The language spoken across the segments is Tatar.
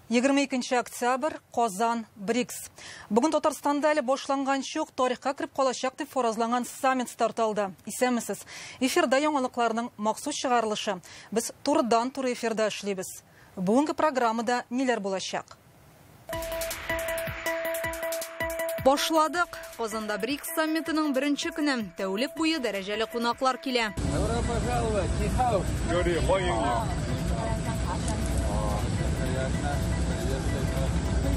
22 октябрь, Казан, БРИКС. Бүген Татарстанда әле башланганчы ук тарихка кереп калачак дип фаразланган саммит старт алды. Исәнмесез. Эфирда яңалыкларның махсус чыгарылышы. Без турыдан-туры эфирда эшлибез. Бүгенге программада ниләр булачак? Башладык. Казанда БРИКС саммитының беренче көне. Тәүлек буе дәрәҗәле кунаклар килә. Добро пожаловать, Нихау.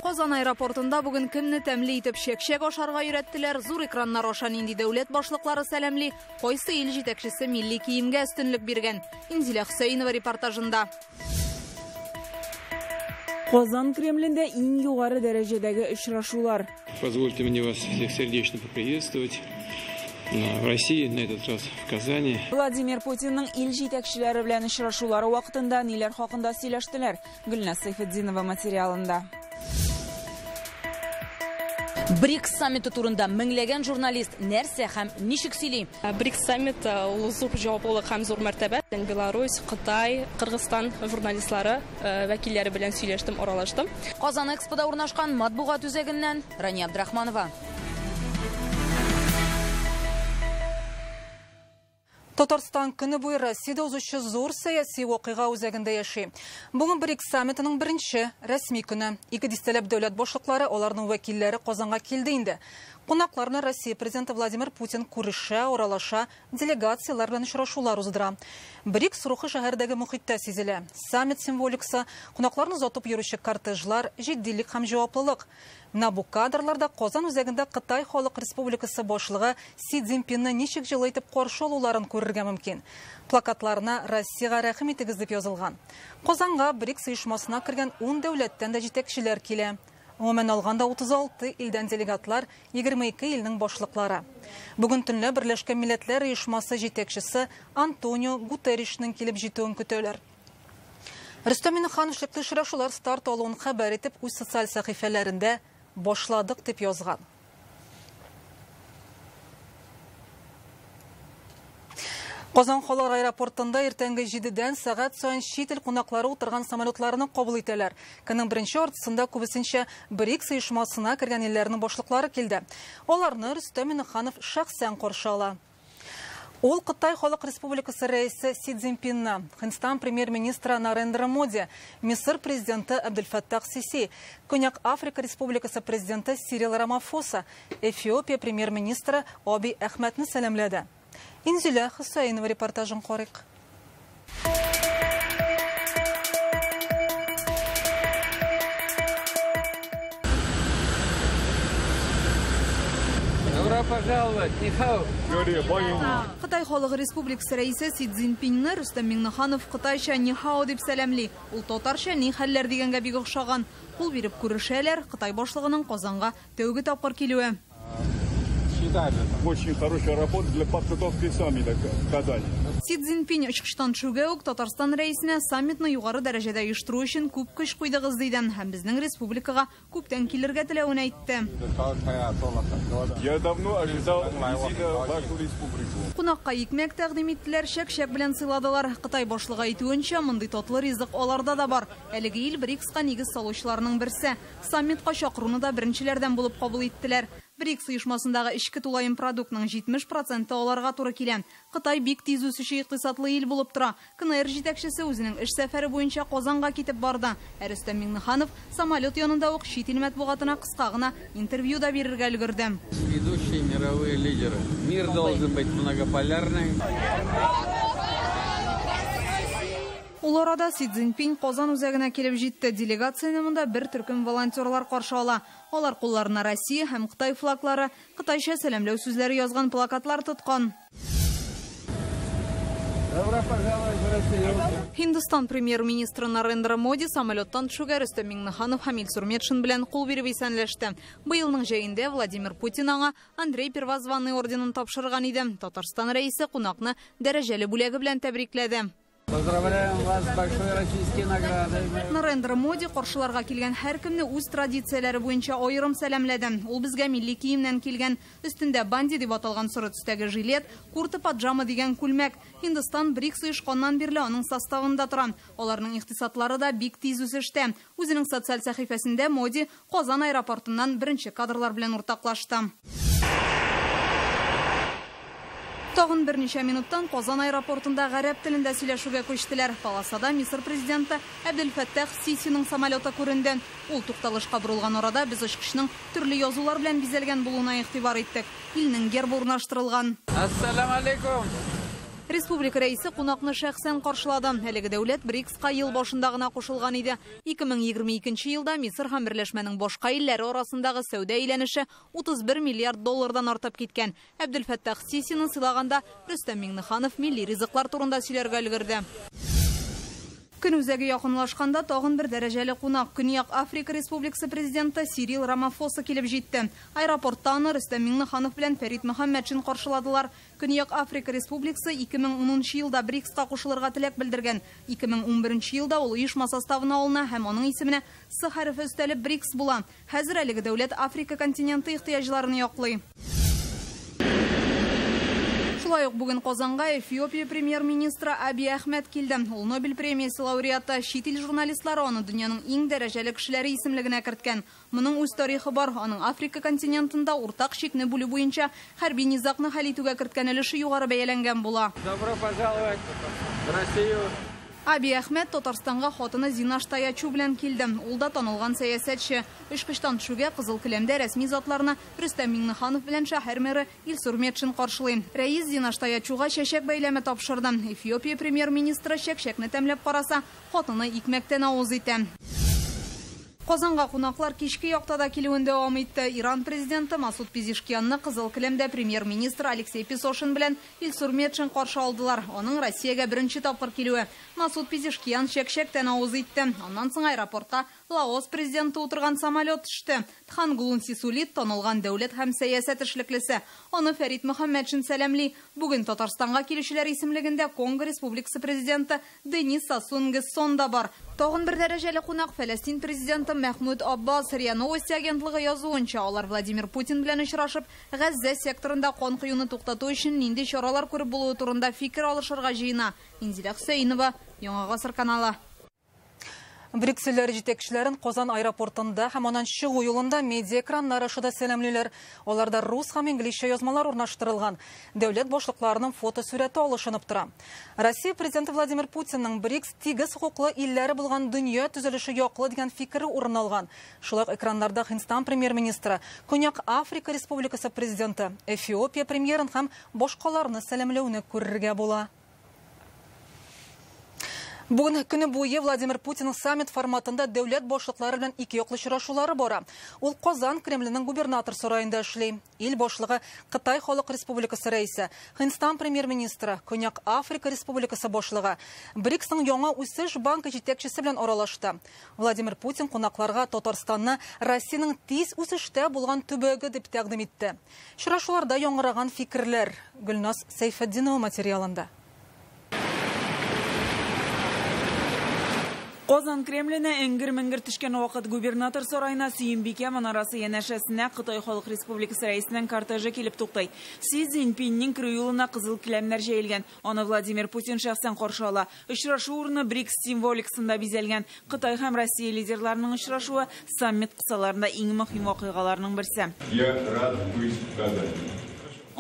Казан аэропортында бүген кемне тәмле итеп чәкчәк ашарга өйрәттеләр, зур экраннар аша нинди дәүләт башлыклары сәламли, кайсы ил җитәкчесе милли киемгә өстенлек биргән. Инзилә Хөсәенова репортажында. Казан Кремлендә иң югары дәрәҗәдәге очрашулар. Позвольте мне вас всех сердечно поприветствовать в России, на этот раз в Казани. Владимир Путинның ил җитәкчеләре белән очрашулары вакытында ниләр хакында сөйләштеләр? Гөлназ Сәйфетдинова материалында. БРИКС саммиты турында меңләгән журналист нәрсә һәм ничек сөйли? БРИКС саммиты ул зур җаваплылык һәм зур мәртәбә. Беларусь, Кытай, Кыргызстан журналистлары вәкилләре белән сөйләштем, аралаштым. Казан Экспода урнашкан матбугат үзәгеннән Рания Абдрахманова. Татарстан көне буе Россиядә узучы зур сәяси вакыйга үзәгендә яши. Бүген БРИКС саммитының беренче рәсми көне. Ике дистәләп дәүләт башлыклары, аларның вәкилләре Казанга килде инде. Кунакларны Россия президенты Владимир Путин күрешә, аралаша, делегацияләр белән очрашулар уздыра. БРИКС рухы шәһәрдәге мохиттә сизелә. Саммит символикасы, кунакларны озатып йөрүче кортежлар, җитдилек һәм җаваплылык. Менә бу кадрларда Казан үзәгендә Кытай Халык Республикасы башлыгы Си Цзиньпинны ничек җылы итеп каршы алуларын күрергә мөмкин. Плакатларына Россиягә рәхим итегез дип язылган. Казанга БРИКС оешмасына кергән 10 дәүләттән дә җитәкчеләр килә. Гомумән алганда 36 илдән делегатлар, 22 илнең башлыклары. Бүген төнлә Берләшкән Милләтләр Оешмасы җитәкчесе Антонио Гутерришның килеп җитүен көтәләр. Рөстәм Миңнеханов эшлекле очрашулар старт алуын хәбәр итеп, үз социаль сәхифәләрендә башладык дип язган. Казан халыкара аэропортында иртәнге 7-дән сәгать саен чит ил кунаклары утырган самолетларны кабул итәләр. Көннең беренче яртысында күбесенчә БРИКС оешмасына кергән илләрнең башлыклары килде. Аларны Рөстәм Миңнеханов шәхсән каршы ала. Ул Кытай Халык Республикасы рәисе Си Цзиньпинны, Һиндстан премьер-министры Нарендра Моди, Мисыр президенты Абдель-Фаттах Сиси, Көньяк Африка Республикасы президенты Сирил Рамафоса, Эфиопия премьер-министры Аби Әхмәтне сәламләде. Инзилә Хөсәенова репортажын карыйк. Добро пожаловать, Нихау. Кытай Халык Республикасы рәисе Си Цзиньпинны Рөстәм Миңнеханов кытайча Нихао дип сәламли. Ул татарча ни хәлләр дигәнгә бик охшаган. Кул биреп күрешәләр, Кытай башлыгының Казанга тәүге тапкыр килүе. Очень хорошая работа для подготовки саммита в Казани. Си Цзиньпин очкычтан төшүгә үк Татарстан рәисенә саммитны югары дәрәҗәдә оештыру өчен күп көч куйдыгыз диде һәм безнең республикага күптән килергә теләвен әйтте. Я давно ожидал визита в вашу республику. Кунакка икмәк тәкъдим иттеләр, чәк-чәк белән сыйладылар. Кытай башлыгы әйтүенчә, мондый татлы ризык аларда да бар. Әлеге ил БРИКСка нигез салучыларның берсе. Саммитка чакыруны да беренчеләрдән булып кабул иттеләр. БРИКС оешмасындагы эчке тулаем продуктның 70% аларга туры килә. Кытай бик тиз үсүче икътисадлы ил булып тора. КНР җитәкчесе үзенең эш сәфәре буенча Казанга китеп барды. Ә Рөстәм Миңнеханов самолет янында ук чит ил матбугатына кыска гына интервью да бирергә өлгерде. Ведущие мировые лидеры. Мир должен быть многополярный. Ул арада Си Цзиньпин Казан үзәгенә килеп җитте. Делегацияне монда бер төркем волонтерлар каршы ала. Алар кулларына Россия һәм Кытай флаглары, кытайча сәламләү сүзләре язган плакатлар тоткан. Добро пожаловать в Россию. Һиндстан премьер-министры Нарендра Моди самолеттан төшүгә Рөстәм Миңнеханов һәм Илсур Метшин белән кул биреп исәнләште. Быелның җәендә Владимир Путин аңа Андрей Первозванный орденын тапшырган иде. Татарстан рәисе кунакны дәрәҗәле бүләге белән тәбрикләде. Поздравляем вас с большой российской наградой. Нарендра Моди каршыларга килгән һәркемне үз традицияләре буенча аерым сәламләде. Ул безгә милли киемнән килгән. Өстендә банди дип аталган соры төстәге жилет, курта паджама дигән күлмәк. Һиндстан БРИКС оешканнан бирле аның составында тора. Аларның икътисадлары да бик тиз үсештә. Үзенең социаль сәхифәсендә Моди Казан аэропортыннан беренче кадрлар белән уртаклашты. Тагын берничә минуттан Казан аэропортында гарәп телендә сөйләшүгә күчтеләр. Полосада Мисыр президенты Әбделфәттах Сисиның самолеты күренде. Ул тукталышка борылган арада без очкычның төрле язулар белән бизәлгән булуына игътибар иттек. Илнең гербы урнаштырылган. Ассаламу алейкум. Республика рәисе кунакны шәхсән каршылады. Әлеге дәүләт БРИКСка ел башында гына кушылган иде. 2022 елда Мисыр һәм берләшмәнең башка илләре арасындагы сәүдә әйләнеше 31 миллиард доллардан артып киткән. Әбделфәттах Сисины сыйлаганда Рөстәм Миңнеханов милли ризыклар турында сөйләргә өлгерде. Көн үзәге якынлашканда тагын бер дәрәҗәле кунак Көньяк Африка Республикасы президенты Сирил Рамафоса килеп җитте. Аэропортта аны Рөстәм Миңнеханов белән Фәрит Мөхәммәтшин каршыладылар. Көньяк Африка Республикасы 2010 елда БРИКСка кушылырга теләк белдергән. 2011 елда ул оешма составына алына һәм аның исеменә С хәрефе өстәлеп БРИКС була. Хәзер әлеге дәүләт Африка континенты ихтыяҗларын яклый. Шулай ук бүген Казанга Эфиопия премьер-министры Абий Әхмәт килде. Ул Нобель премиясе лауреаты, чит ил журналистлары аны дөньяның иң дәрәҗәле кешеләре исемлегенә керткән. Моның үз тарихы бар. Аның Африка континентында уртак чикне бүлү буенча хәрби низагны хәл итүгә керткән өлеше югары бәяләнгән була. Добро пожаловать в Россию. Абий Әхмәт Татарстанга хатыны Зинаш Таячу белән килде. Ул да танылган сәясәтче. Очкычтан төшүгә кызыл келәмдә рәсми затларны Рөстәм Миңнеханов белән шәһәр мэры Илсур Метшин каршылый. Рәис Зинаш Таячуга чәчәк бәйләме тапшырды. Эфиопия премьер-министры чәкчәкне тәмләп караса, хатыны икмәктән авыз итә. Казанга кунаклар кичке якта да килүен дәвам итте. Иран президенты Масуд Пезешкиянны кызыл келәмдә премьер-министр Алексей Песошин белән Илсур Метшин каршы алдылар. Аның Россиягә беренче тапкыр килүе. Масуд Пезешкиян чәкчәктән авыз итте. Аннан соң аэропортка Лаос президенты утырган самолет төште. Тханглун Сисулит танылган дәүләт һәм сәясәт эшлеклесе. Аны Фәрит Мөхәммәтшин сәламли. Бүген Татарстанга килүчеләр исемлегендә Конго Республикасы президенты Денис Сассу Нгессон да бар. Тагын бер дәрәҗәле кунак Фәләстин президенты Мәхмүд Аббас. РИА Новости агентлыгы язуынча, алар Владимир Путин белән очрашып, Газзә секторында кан коюны туктату өчен нинди чаралар күреп булуы турында фикер алышырга җыена. Инзилә Хөсәенова, Яңа Гасыр каналы. БРИКС илләре җитәкчеләрен Казан аэропортында һәм аннан чыгу юлында медиа экраннары аша да сәламлиләр. Аларда рус һәм инглизчә язмалар урнаштырылган. Дәүләт башлыкларының фотосурәте алышынып тора. Россия президенты Владимир Путинның БРИКС тигез хокуклы илләре булган дөнья төзелеше яклы дигән фикере урын алган. Шулай ук экраннарда Һиндстан премьер-министры, Көньяк Африка Республикасы президенты, Эфиопия премьерын һәм башкаларны сәламләүне күрергә була. Бүген көне буе Владимир Путинның саммит форматында дәүләт башлыклары белән ике яклы очрашулары бара. Ул Казан Кремленең губернатор сараенда эшли. Ил башлыгы Кытай Халык Республикасы рәисе, Һиндстан премьер-министры, Көньяк Африка Республикасы башлыгы, БРИКСның яңа үсеш банкы җитәкчесе белән аралашты. Владимир Путин кунакларга Татарстанны Россиянең тиз үсештә булган төбәге дип тәкъдим итте. Очрашуларда яңгыраган фикерләр Гөлназ Сәйфетдинова материалында. Казан Кремленә эңгер-меңгер төшкән вакыт губернатор сараена Сөембикә манарасы янәшәсенә Кытай Халык Республикасы рәисенең кортежы килеп туктый. Си Цзиньпиннең керү юлына кызыл келәмнәр җәелгән. Аны Владимир Путин шәхсән каршы ала. Очрашу урыны БРИКС символикасында бизәлгән. Кытай һәм Россия лидерларының очрашуы саммит кысаларында иң мөһим вакыйгаларның берсе. Я рад быть в Казани.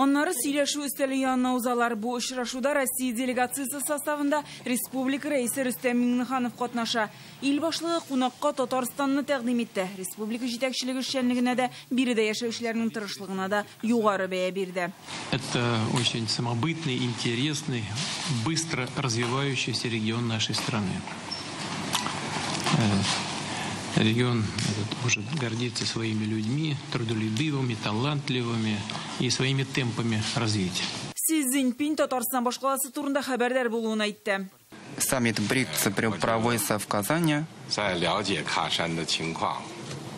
Аннары сөйләшү өстәле янына узалар. Бу очрашуда Россия делегациясе составында республика рәисе Рөстәм Миңнеханов катнаша. Ил башлыгы кунакка Татарстанны тәкъдим итте. Республика җитәкчелеге эшчәнлегенә дә, биредә яшәүчеләрнең тырышлыгына да югары бәя бирде. Это очень самобытный, интересный, быстро развивающийся регион нашей страны. Регион этот может гордиться своими людьми, трудолюбивыми, талантливыми и своими темпами развития. Си Цзиньпинь Татарстан башкаласы турында хәбәрдар булуын әйтте. Саммит БРИКС проводится в Казани.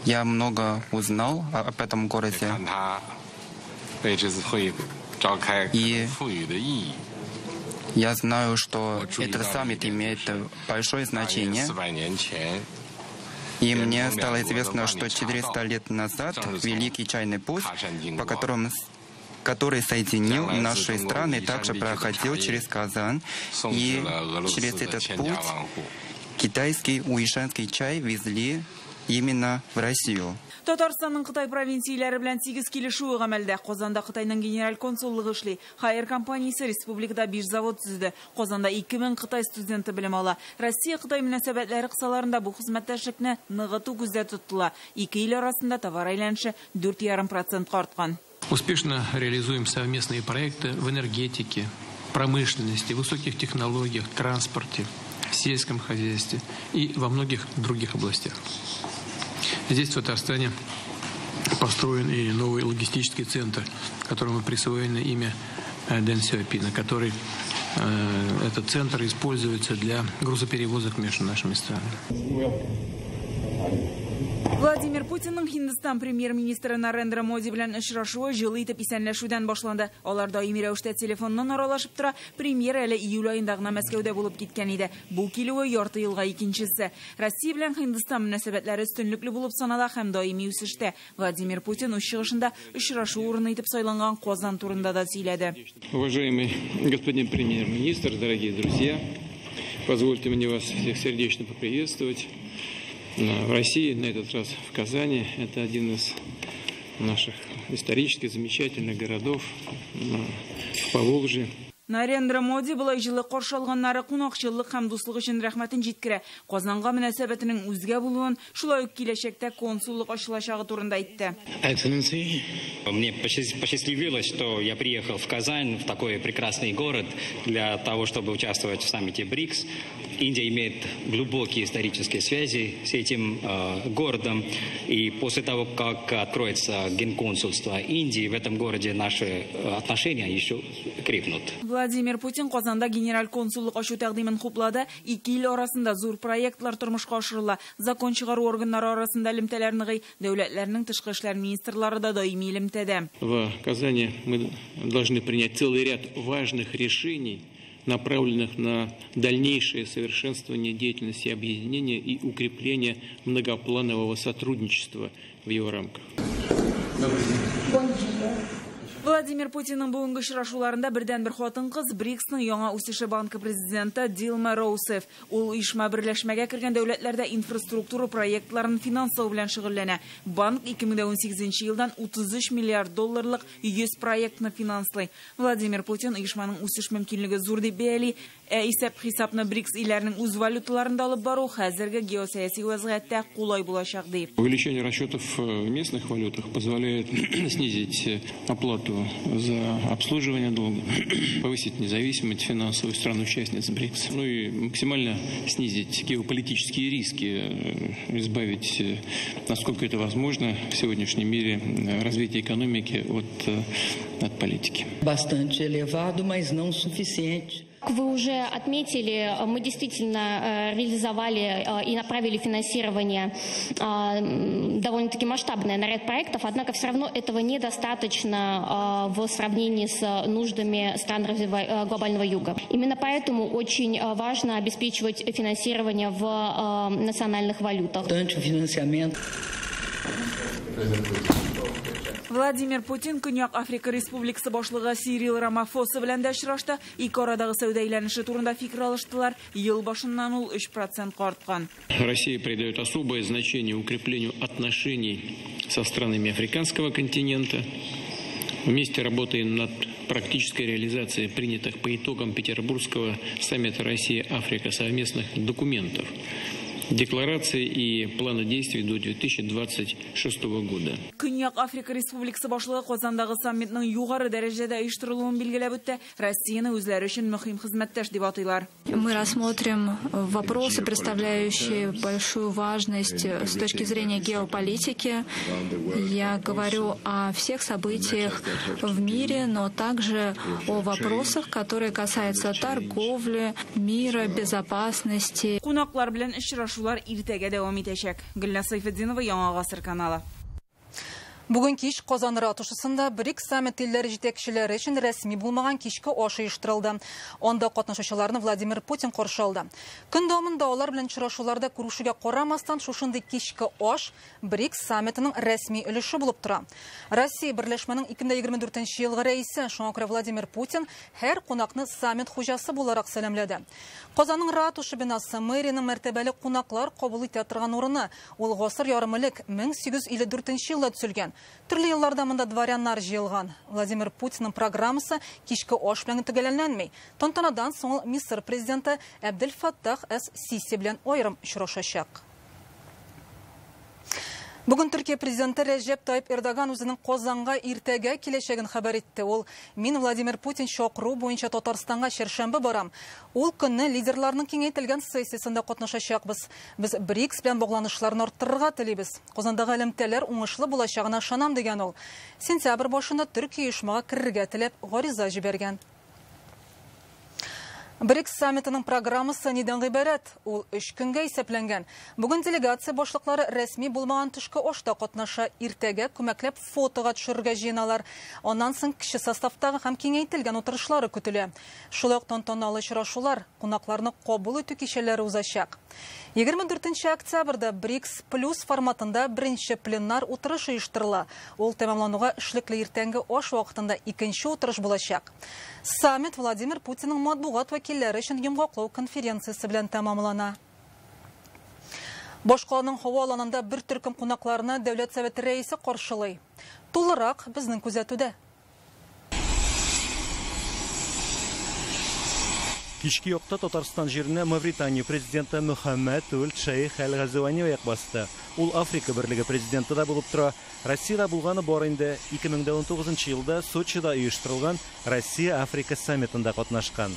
Я много узнал об этом городе. И Я знаю, что этот саммит имеет большое значение. И мне стало известно, что 400 лет назад Великий Чайный путь, по которому который соединил наши страны, также проходил через Казань. И через этот путь китайский уишанский чай везли именно в Россию. Татарстанның Кытай провинцияләре белән 8 килешүе гамәлдә. Казанда Кытайның генераль консуллыгы эшли. Хайер компаниясе республикада 5 завод төзеде. Казанда 2000 Кытай студенты белем ала. Россия-Кытай мөнәсәбәтләре кысаларында бу хезмәттәшлекне ныгыту күздә тотыла. Ике ил арасында товар әйләнеше 4,5% арткан. Успешно реализуем совместные проекты в энергетике, промышленности, высоких технологиях, транспорте, сельском хозяйстве и во многих других областях. Здесь, в Татарстане, построен и новый логистический центр, которому присвоено имя Дэн Сяопина, который этот центр используется для грузоперевозок между нашими странами. Владимир Путинның Һиндстан премьер-министры Нарендра Моди белән очрашуы җылы итеп исәнләшүдән башланды. Алар даими рәвештә телефоннан аралашып тора. Премьер әле июль аенда гына Мәскәүдә булып киткән иде. Бу килүе ярты елга икенчесе. Россия белән Һиндстан мөнәсәбәтләре өстенлекле булып санала һәм даими үсештә. Владимир Путин үз чыгышында очрашу урыны итеп сайланган Казан турында да сөйләде. Уважаемый господин премьер-министр, дорогие друзья, позвольте мне вас всех сердечно поприветствовать. В России, на этот раз в Казани, это один из наших исторически замечательных городов в Поволжье. Нарендра Моди болай җылы каршы алганнары кунакчыллык һәм дуслык өчен рәхмәтен җиткерә. Казанга мөнәсәбәтенең үзгә булуын, шулай ук киләчәктә консуллык ачылачагы турында әйтте. Excellency, мне посчастливилось, что я приехал в Казань, в такой прекрасный город, для того, чтобы участвовать в саммите БРИКС. Индия имеет глубокие исторические связи с этим городом. И после того, как откроется генконсульство Индии в этом городе, наши отношения еще крепнут. Владимир Путин Казанда генераль консуллык ачу тәкъдимен хуплады. Ике ил арасында зур проектлар тормышка ашырыла. Закон чыгару органнары арасында элемтәләр ныгый. Дәүләтләрнең тышкы эшләр министрлары да даими элемтәдә. В Казани мы должны принять целый ряд важных решений, направленных на дальнейшее совершенствование деятельности объединения и укрепление многопланового сотрудничества в его рамках. Владимир Путинның бүгенге очрашуларында бердән-бер хатын-кыз БРИКСның яңа үсеше банкы президенты Дилма Роусеф. Ул оешма берләшмәгә кергән дәүләтләрдә инфраструктура проектларын финанслау белән шөгыльләнә. Банк 2018 елдан 33 миллиард долларлык 100 проектны финанслый. Владимир Путин оешманың үсеш мөмкинлеге зур дип бәяли. Ә исәп-хисапны БРИКС илләренең үз валюталарында алып бару хәзерге геосәяси вазгыятьтә кулай булачак ди. Увеличение расчетов в местных валютах позволяет снизить оплату за обслуживание долга, повысить независимость финансовых стран-участниц БРИКС, ну и максимально снизить геополитические риски, избавить, насколько это возможно в сегодняшнем мире, развитие экономики от политики. Bastante elevado, mas não suficiente. Как вы уже отметили, мы действительно реализовали и направили финансирование довольно-таки масштабное на ряд проектов, однако все равно этого недостаточно в сравнении с нуждами стран глобального юга. Именно поэтому очень важно обеспечивать финансирование в национальных валютах. Владимир Путин Көньяк Африка Республикасы башлыгы Сирил Рамафоса белән дә очрашты. Ике арадагы сәүдә әйләнеше турында фикер алыштылар. Ел башыннан ул 3% арткан. Россия придает особое значение укреплению отношений со странами африканского континента. Вместе работаем над практической реализацией принятых по итогам Петербургского саммита Россия-Африка совместных документов, декларации и плана действий до 2026 года. Көньяк Африка Республикасы башлыгы Казандагы саммитның югары дәрәҗәдә оештырылуын билгеләп үтте. Россияне үзләре өчен мөһим хезмәттәш дип атыйлар. Мы рассмотрим вопросы, представляющие большую важность с точки зрения геополитики. Я говорю о всех событиях в мире, но также о вопросах, которые касаются торговли, мира, безопасности. Кунаклар белән очрашулар иртәгә дәвам итәчәк. Гөлназ Сайфетдинова, Яңа Гасыр каналы. Бүген кич Казан ратушасында БРИКС саммит илләре җитәкчеләре өчен рәсми булмаган кичке аш оештырылды. Анда катнашучыларны Владимир Путин каршы алды. Көн дәвамында алар белән очрашуларда күрешүгә карамастан, шушындый кичке аш БРИКС саммитының рәсми өлеше булып тора. Россия берләшмәнең 2024 елгы рәисе, шуңа күрә Владимир Путин һәр кунакны саммит хуҗасы буларак сәламләде. Казанның ратуша бинасы мэриянең мәртәбәле кунаклар кабул итә торган урыны. Ул гасыр ярым элек 1854 елда төзелгән. Төрле елларда монда дворяннар җыелган. Владимир Путинның программасы кичке аш белән төгәлләнми. Тантанадан соң ул Мисыр президенты Әбдел Фаттах әс-Сиси белән аерым очрашачак. Бүген Төркия президенты Рәҗәп Тайип Эрдоган үзенең Казанга иртәгә киләчәген хәбәр итте. Ул: "Мин Владимир Путин чакыруы буенча Татарстанга чәршәмбе барам. Ул көнне лидерларның киңәйтелгән сессиясендә катнашачакбыз. Без БРИКС белән багланышларны арттырырга телибез. Казандагы элемтәләр уңышлы булачагына ышанам", дигән ул. Сентябрь башында Төркия оешмага керергә теләп гариза җибәргән. БРИКС саммитының программасы нидән гыйбарәт? Ул 3 көнгә исәпләнгән. Бүген делегация башлыклары рәсми булмаган төшке ашта катнаша, иртәгә күмәкләп фотога төшерергә җыеналар. Аннан соң кече составтагы һәм киңәйтелгән утырышлары көтелә. Шулай ук тантаналы очрашулар, кунакларны кабул итү кичәләре узачак. 24 октябрьдә БРИКС плюс форматында беренче пленар утырыш оештырыла. Ул тәмамлануга эшлекле иртәнге аш вакытында икенче утырыш булачак. Саммит Владимир Путинның матбугат вәкилләре өчен йомгаклау конференциясе белән тәмамлана. Башкаланың һава аланында бер төркем кунакларны Дәүләт Советы рәисе каршылый. Тулырак безнең күзәтүдә. Кичке якта Татарстан җиренә Мавритания президенты Мөхәммәд Ульд Шәех Әл-Газуани аяк басты. Ул Африка берлеге президенты да булып тора. Россиядә булганы бар инде. 2019 елда Сочида оештырылган Россия-Африка саммитында катнашкан.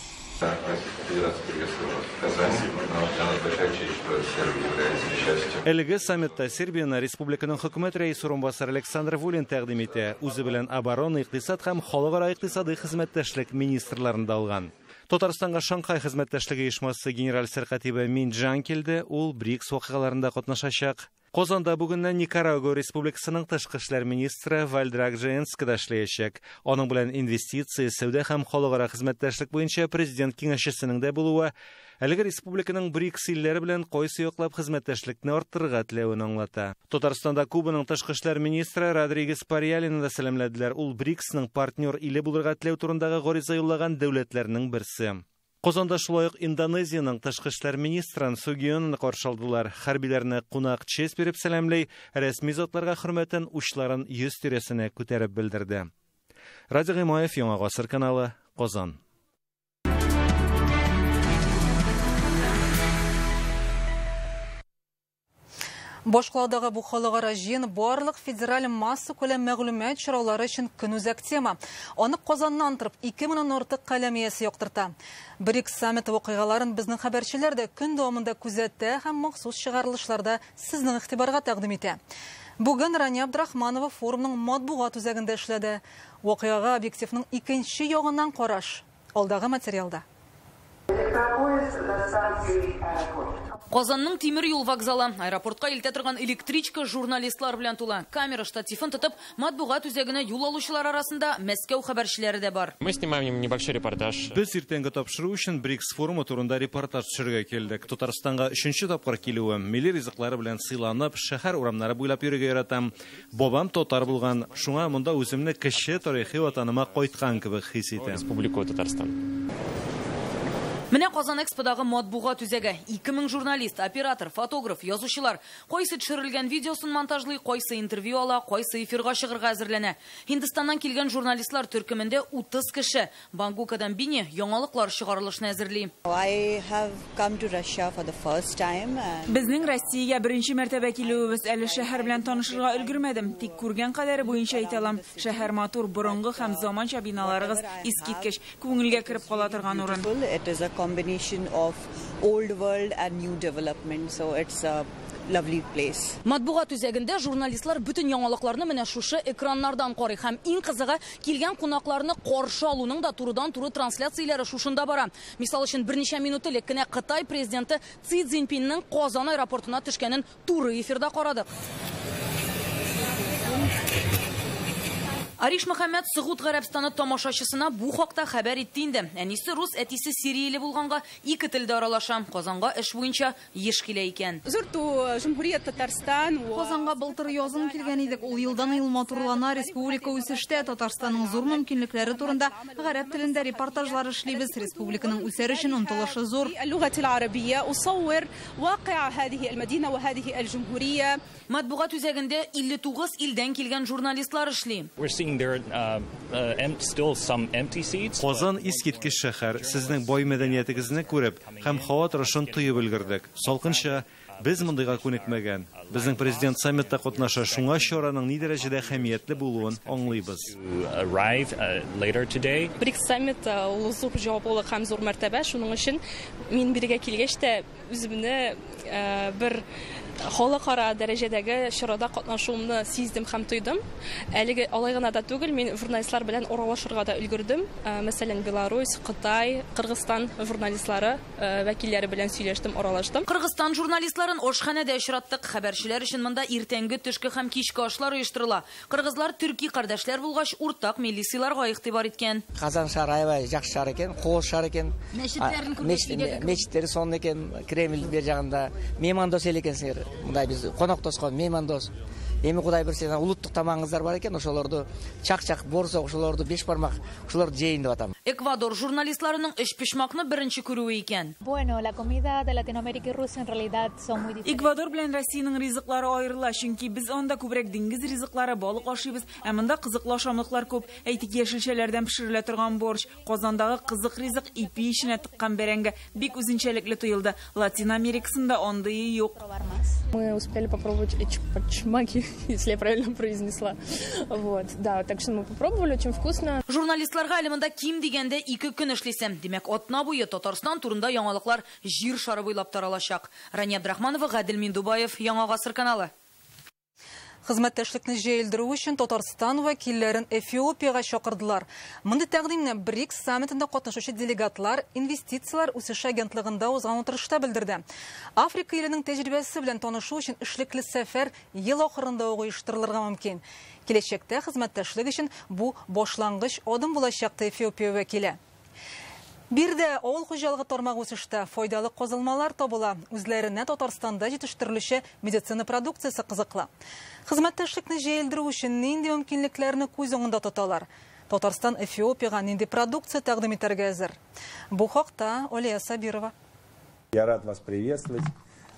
Әлеге саммитта Сербияны республиканың хөкүмәт рәисе урынбасары Александр Вулин тәкъдим итә. Үзе белән оборона, икътисад һәм халыкара икътисади хезмәттәшлек министрларын да алган. Татарстанга Шанхай хезмәттәшлеге оешмасы генераль сәркатибе Мин Джан килде. Ул БРИКС вакыйгаларында катнашачак. Казанда бүгеннән Никарагуа Республикасының тышкы эшләр министры Вальдрак Женский да эшләячәк. Аның белән инвестиция, сәүдә һәм халыкара хезмәттәшлек буенча президент киңәшчесенең дә булуы әлеге республиканың БРИКС илләре белән кайсы яклап хезмәттәшлекне арттырырга теләвен аңлата. Татарстанда Кубаның тышкы эшләр министры Родригес Париалины да сәламләделәр. Ул БРИКСның партнер иле булырга теләү турындагы гариза юллаган дәүләтләрнең берсе. Казанда шулай ук Индонезиянең тышкы эшләр министрын Сугионны каршы алдылар. Хәрбиләрне кунак честь биреп сәламләй, рәсми затларга хөрмәтен учларын йөз тирәсенә күтәреп белдерде. Радик Гыймаев, Яңа Гасыр каналы, Казан. Башкаладагы бу халыкара җыен барлык федераль массакүләм мәгълүмат чаралары өчен көнүзәк тема. Аны Казаннан торып 2000 артык каләм иясе яктырта. БРИКС саммиты вакыйгаларын безнең хәбәрчеләр дә көн дәвамында күзәтә һәм махсус чыгарылышларда сезнең игътибарга тәкъдим итә. Бүген Рания Абдрахманова форумның матбугат үзәгендә эшләде. Вакыйгага объективның икенче ягыннан караш. Алдагы материалда. Казанның тимер юл вокзалы. Аэропортка илтә торган электричка журналистлар белән тула. Камера штативын тотып, матбугат үзәгенә юл алучылар арасында Мәскәү хәбәрчеләре дә бар. Мы снимаем небольшой репортаж. Без иртәнге тапшыру өчен БРИКС форумы турында репортаж төшерергә килдек. Татарстанга 3нче тапкыр килүем. Милли ризыклары белән сыйланып, шәһәр урамнары буйлап йөрергә яратам. Бабам татар булган, шуңа монда үземне кече тарихи ватаныма кайткан кебек хис итәм. Республика Татарстан. Менә Казан Эксподагы матбугат үзәге. 2000 журналист, оператор, фотограф, язучылар. Кайсы төшерелгән видеосын монтажлый, кайсы интервью ала, кайсы эфирга чыгарга әзерләнә. Һиндстаннан килгән журналистлар төркемендә 30 кеше. Бангукадан Бини яңалыклар чыгарылышны әзерли. Безнең Россиягә беренче мәртәбә килүебез. Әле шәһәр белән танышырга өлгермәдем. Тик күргән кадәре буенча әйтә алам. Шәһәр матур, борынгы һәм заманча биналарыгыз искиткеч, күңелгә кереп кала торган урын. Combination of old world and new development, so it's a lovely place. Матбугат үзәгендә журналистлар бөтен яңалыкларны менә шушы экраннардан карый һәм иң кызыгы килгән кунакларны каршы алуның да турыдан-туры трансляцияләре шушында бара. Мисал өчен, берничә минут элек кенә Кытай президенты Си Цзиньпинның Казан аэропортына төшкәнен туры эфирда карадык. Ариш Мөхәммәд Согуд Гарәбстаны тамашачысына бу хакта хәбәр итте инде. Әнисе рус, әтисе сирияле булганга ике телдә аралаша. Казанга эш буенча еш килә икән. Казанга былтыр язын килгән идек. Ул елдан ел матурлана, республика үсештә. Татарстанның зур мөмкинлекләре турында гарәп телендә репортажлар эшлибез. Республиканың үсәр өчен омтылышы зур. Матбугат үзәгендә 59 илдән килгән журналистлар эшли. Казан искиткеч шәһәр. Сезнең бай мәдәниятегезне күреп һәм һава торышын тоеп өлгердек. Салкынча, без мондыйга күнекмәгән. Безнең президент саммитта катнаша, шуңа чараның ни дәрәҗәдә әһәмиятле булуын аңлыйбыз. БРИКС саммиты ул зур җаваплылык һәм зур мәртәбә. Шуның өчен мин бирегә килгәч тә үземне бер халыкара дәрәҗәдәге чарада катнашуымны сиздем һәм тойдым. Әлеге алай гына да түгел, мин журналистлар белән аралашырга да өлгердем. Мәсәлән, Беларусь, Кытай, Кыргызстан журналистлары вәкилләре белән сөйләштем, аралаштым. Кыргызстан журналистларын ашханәдә очраттык. Хәбәрчеләр өчен монда иртәнге, төшке һәм кичке ашлар оештырыла. Кыргызлар төрки кардәшләр булгач, уртак милли сыйларга игътибар иткән. Казан шәһәре аябай жакшы шаар экен, кооз шаар экен. Мечиттери сонун экен, Кремль бер жагында. Меймандос эл экенсиңер. Мындай биз коноктошкон меймандос. Эми Кудай берсе, улуттук тамагыңыздар бар экен, ошолорду чак-чак борсок, ошолорду беш бармак, ошолорду жейин деп атам. Эквадор журналистларының өчпочмакны беренче күрүе икән. Эквадор белән Россиянең ризыклары аерыла, чөнки без анда күбрәк диңгез ризыклары, балык ашыйбыз, ә монда кызыклы ашамлыклар күп. Әйтик, яшелчәләрдән пешерелә торган борщ, Казандагы кызык ризык ипи эченә тыккан бәрәңге бик үзенчәлекле тоелды. Латин Америкасында андые юк. Мы успели попробовать эчпочмаки, если я правильно произнесла. Вот, да, так что мы попробовали, очень вкусно. Журналистларга әле монда ким дигәндә 2 көн эшлисе. Димәк, атна буе Татарстан турында яңалыклар җир шары буйлап таралачак. Рания Абдрахманова, Гадел Миндубаев, Яңа Гасыр каналы. Хезмәттәшлекне җәелдерү өчен Татарстан вәкилләрен Эфиопиягә чакырдылар. Мондый тәкъдимне БРИКС саммитында катнашучы делегатлар инвестицияләр үсеше агентлыгында узган утырышта белдерде. Африка иленең тәҗрибәсе белән танышу өчен эшлекле сәфәр ел ахырында ук оештырылырга мөмкин. Киләчәктә хезмәттәшлек өчен бу башлангыч адым булачак, ди Эфиопия вәкиле. Бирдә авыл хуҗалыгы тармагы үсештә, файдалы казылмалар табыла. Үзләренә Татарстанда җитештерелүче медицина продукциясе кызыклы. Хезмәттәшлекне җәелдерү өчен нинди мөмкинлекләрне күз уңында тоталар? Татарстан Эфиопиягә нинди продукция тәкъдим итәргә әзер? Бу хакта Алия Сабирова. Я рад вас приветствовать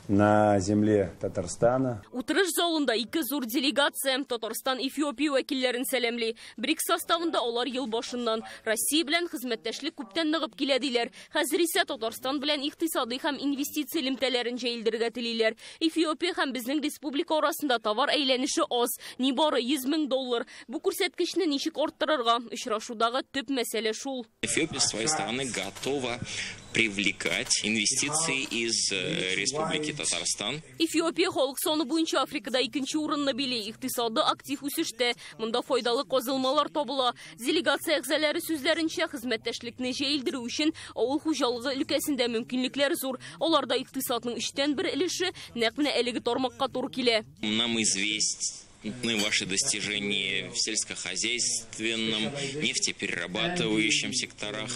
на земле Татарстана. Утырыш залында ике зур делегация Татарстан Эфиопия вәкилләрен сәламли. БРИКС составында алар ел башыннан Россия белән хезмәттәшлек күптән ныгып килә диләр. Хәзер исә Татарстан белән икътисади һәм инвестиция элемтәләрен җәелдерергә телиләр. Эфиопия һәм безнең республика арасында товар әйләнеше аз, нибары 100 мең доллар. Бу күрсәткечне ничек арттырырга? Очрашудагы төп мәсьәлә шул. Эфиопия с своей стороны готова привлекать инвестиции из Республики Татарстан. Эфиопия халык саны буенча Африкада икенче урынны били. Икътисады актив үсештә. Монда файдалы казылмалар табыла. Делегация әгъзалары сүзләренчә, хезмәттәшлекне җәелдерү өчен авыл хуҗалыгы өлкәсендә мөмкинлекләр зур. Аларда икътисадның 1/3 өлеше нәкъ менә әлеге тармакка туры килә. Нам известны ваши достижения в сельскохозяйственном, нефтеперерабатывающем секторах.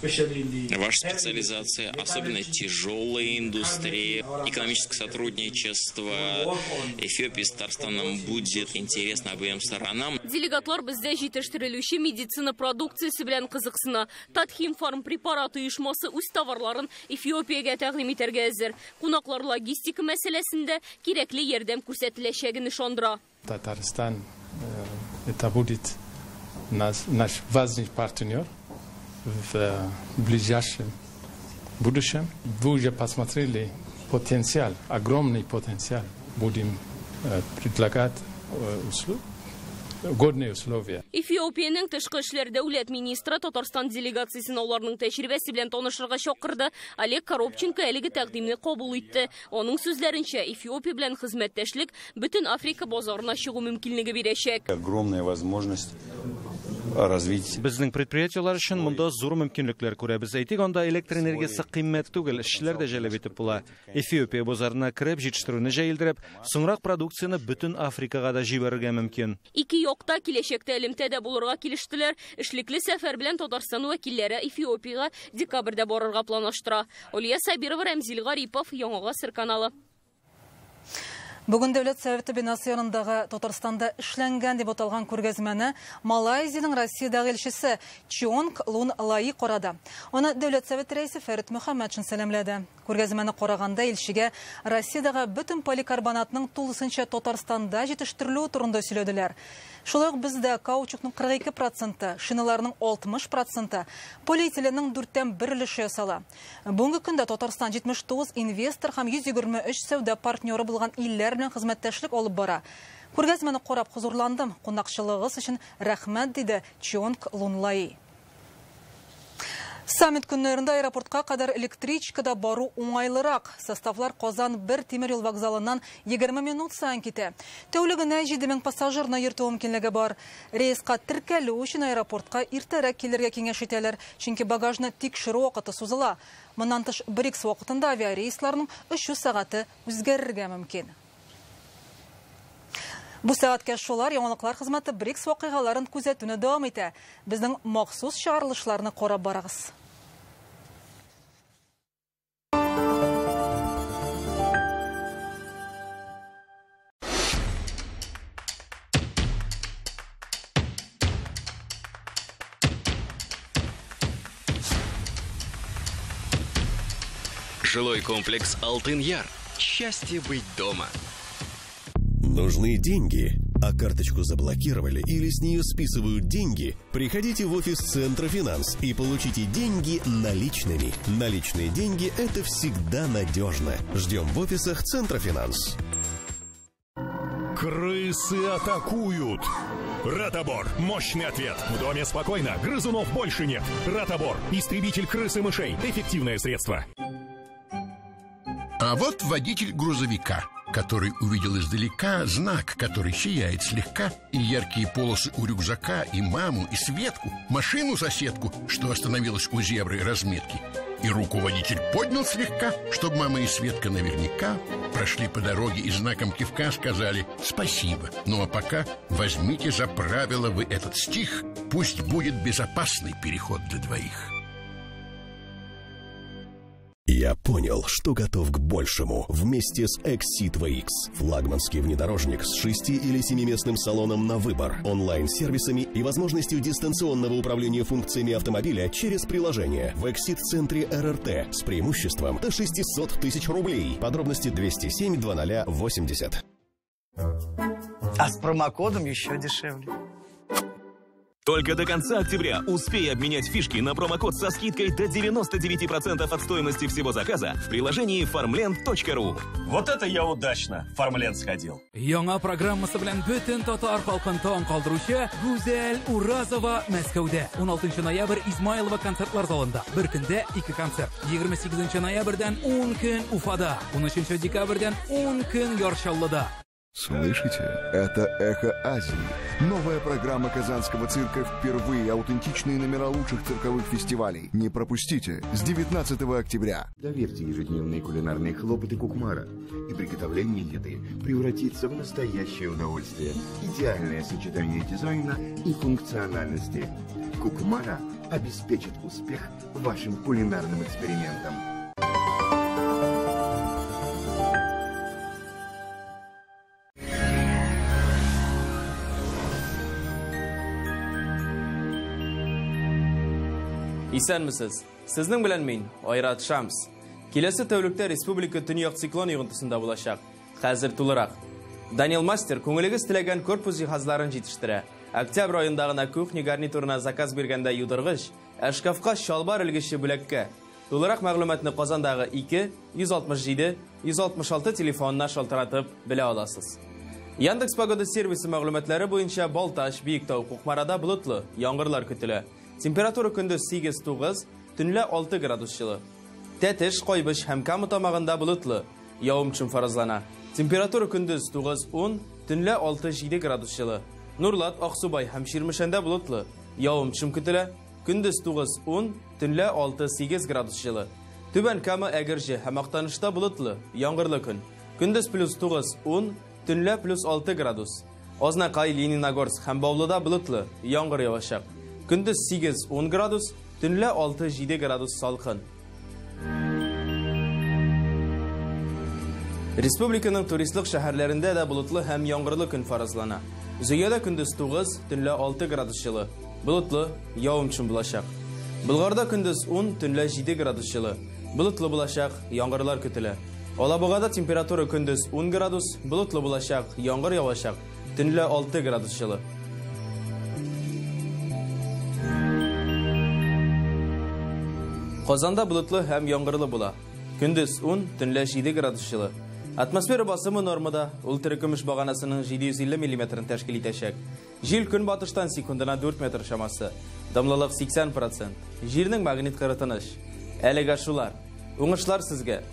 Ваша специализация, особенно тяжелая индустрия, экономическое сотрудничество Эфиопии с Татарстаном будет интересно обеим сторонам. Делегатлар бездә җитештерелүче медицина продукциясе белән кызыксына. Татхимфарм препараты оешмасы үз товарларын Эфиопиягә тәкъдим итәргә әзер. Кунаклар логистика мәсьәләсендә кирәкле ярдәм күрсәтеләчәген ышандыра. Татарстан это будет наш важный партнер в ближайшем будущем. Вы уже посмотрели потенциал, огромный потенциал. Будем предлагать годные условия. Эфиопиянең тышкы эшләр дәүләт министры Татарстан делегациясен аларның тәҗрибәсе белән танышырга чакырды. Олег Коробченко әлеге тәкъдимне кабул итте. Аның сүзләренчә, Эфиопия белән хезмәттәшлек бөтен Африка базарына чыгу мөмкинлеге бирәчәк. Огромная возможность развить. Безнең предприятиеләр өчен монда зур мөмкинлекләр күрәбез. Әйтик, анда электр энергиясе кыйммәт түгел, эшчеләр дә җәлеп итеп була. Эфиопия базарына кереп, җитештерүне җәелдереп, соңрак продукцияне бөтен Африкага да җибәрергә мөмкин. Ике якта, киләчәктә элемтәдә булырга килештеләр. Эшлекле сәфәр белән Татарстан вәкилләре Эфиопиягә декабрьдә барырга планлаштыра. Алия Сабирова, Рәмзил Гарипов, Яңа Гасыр каналы. Бүген Дәүләт Советы бинасы янындагы Татарстанда эшләнгән дип аталган күргәзмәне Малайзиянең Россиядәге илчесе Чионг Лун Лаи карады. Аны Дәүләт Советы рәисе Фәрит Мөхәммәтшин сәламләде. Күргәзмәне караганда илчегә Россиядәге бөтен поликарбонатның тулысынча Татарстанда җитештерелүе турында сөйләделәр. Шулай ук бездә каучукның 42%, шиналарның 60%, полиэтиленның 1/4 өлеше ясала. Бүгенге көндә Татарстан 79 инвестор һәм 123 сәүдә партнеры булган илләр белән хезмәттәшлек алып бара. Күргәзмәне карап хозурландым. Кунакчылыгыз өчен рәхмәт, диде Чионг Лун Лаи. Саммит көннәрендә аэропортка кадәр электричкада бару уңайлырак. Составлар Казан 1 тимер юл вокзалыннан 20 минут саен китә. Тәүлегенә 7000 пассажирны йөртү мөмкинлеге бар. Рейска теркәлү өчен аэропортка иртәрәк килергә киңәш итәләр, чөнки багажны тикшерү вакыты сузыла. Моннан тыш БРИКС вакытында авиарейсларның 300 сәгате үзгәрергә мөмкин. Бу сәгатькә шулар. Яңалыклар хезмәте БРИКС вакыйгаларын күзәтүне дәвам итә. Безнең махсус чыгарылышларны карап барыгыз. Жилой комплекс «Алтын-Яр». Счастье быть дома. Нужны деньги, а карточку заблокировали или с нее списывают деньги? Приходите в офис Центра Финанс и получите деньги наличными. Наличные деньги – это всегда надежно. Ждем в офисах Центра Финанс. Крысы атакуют! Ратобор. Мощный ответ. В доме спокойно. Грызунов больше нет. Ратобор. Истребитель крыс и мышей. Эффективное средство. А вот водитель грузовика, который увидел издалека знак, который сияет слегка, и яркие полосы у рюкзака, и маму, и Светку, машину-соседку, что остановилась у зебры разметки. И руку водитель поднял слегка, чтобы мама и Светка наверняка прошли по дороге и знаком кивка сказали «спасибо». Ну а пока возьмите за правило вы этот стих, пусть будет безопасный переход для двоих. Я понял, что готов к большему. Вместе с Exit VX. Флагманский внедорожник с 6- или 7-местным салоном на выбор, онлайн-сервисами и возможностью дистанционного управления функциями автомобиля через приложение в Exit-центре РРТ с преимуществом до 600 тысяч рублей. Подробности 207 0080. А с промокодом еще дешевле. Только до конца октября успей обменять фишки на промокод со скидкой до 99% от стоимости всего заказа в приложении farmland.ru. Вот это я удачно в Farmland сходил. Яңа программасы белән бөтен татар халкын таң калдыручы Гүзәл Уразова Мәскәүдә. 16 ноябрь Измайлова концертлар залында. Бер көндә 2 концерт. 28 ноябрьдән 10 көн Уфада, 13 декабрьдән 10 көн Яр Чаллыда. Слышите? Это «Эхо Азии». Новая программа Казанского цирка впервые. Аутентичные номера лучших цирковых фестивалей. Не пропустите. С 19 октября. Доверьте ежедневные кулинарные хлопоты Кукмара. И приготовление еды превратится в настоящее удовольствие. Идеальное сочетание дизайна и функциональности. Кукмара обеспечит успех вашим кулинарным экспериментам. Исәнмесез. Сезнең белән мин, Айрат Шамс. Киләсе тәүлектә республика төньяк циклон йогынтысында булачак. Хәзер тулырак. Данил Мастер күңелегез теләгән корпус җиһазларын җитештерә. Октябрь аенда гына кухня гарнитурына заказ биргәндә юдыргыч, ә шкафка чалбар элгече бүләккә. Тулырак мәгълүматны Казандагы 2 167 166 телефонына шалтыратып белә аласыз. Яндекс Погода сервисы мәгълүматлары буенча Балтач, Биектау, Кукмарада болытлы, яңгырлар көтелә. Температура көндез 8-9, төнлә 6 градус җылы. Тәтеш, Кайбыч һәм Кама тамагында болытлы, явым-төшем фаразлана. Температура көндез 9-10, төнлә 6-7 градус җылы. Нурлат, Аксубай һәм Чирмешәндә болытлы, явым-төшем көтелә. Көндез 9-10, төнлә 6-8 градус җылы. Түбән Кама, Әгерҗе һәм Актанышта болытлы, яңгырлы көн. Көндез плюс 9-10, төнлә плюс 6 градус. Азнакай, Лениногорск һәм Баулыда болытлы, яңгыр явачак. Көндез 8-10 градус, төнлә 6-7 градус салкын. Республиканың туристлык шәһәрләрендә дә болытлы һәм яңгырлы көн фаразлана. Зөядә көндез 9, төнлә 6 градус җылы. Болытлы, явым-төшем булачак. Болгарда көндез 10, төнлә 7 градус җылы. Болытлы булачак, яңгырлар көтелә. Алабугада температура көндез 10 градус, болытлы булачак, яңгыр явачак, төнлә 6 градус җылы. Казанда болытлы һәм яңгырлы була. Көндез 10, төнлә 7 градус җылы. Атмосфера басымы нормада, ул терекөмеш баганасының 750 миллиметрын тәшкил итәчәк. Җил көнбатыштан секундына 4 метр чамасы. Дымлылык 80%. Җирнең магнит кыры тыныч. Әлегә шулар. Уңышлар сезгә.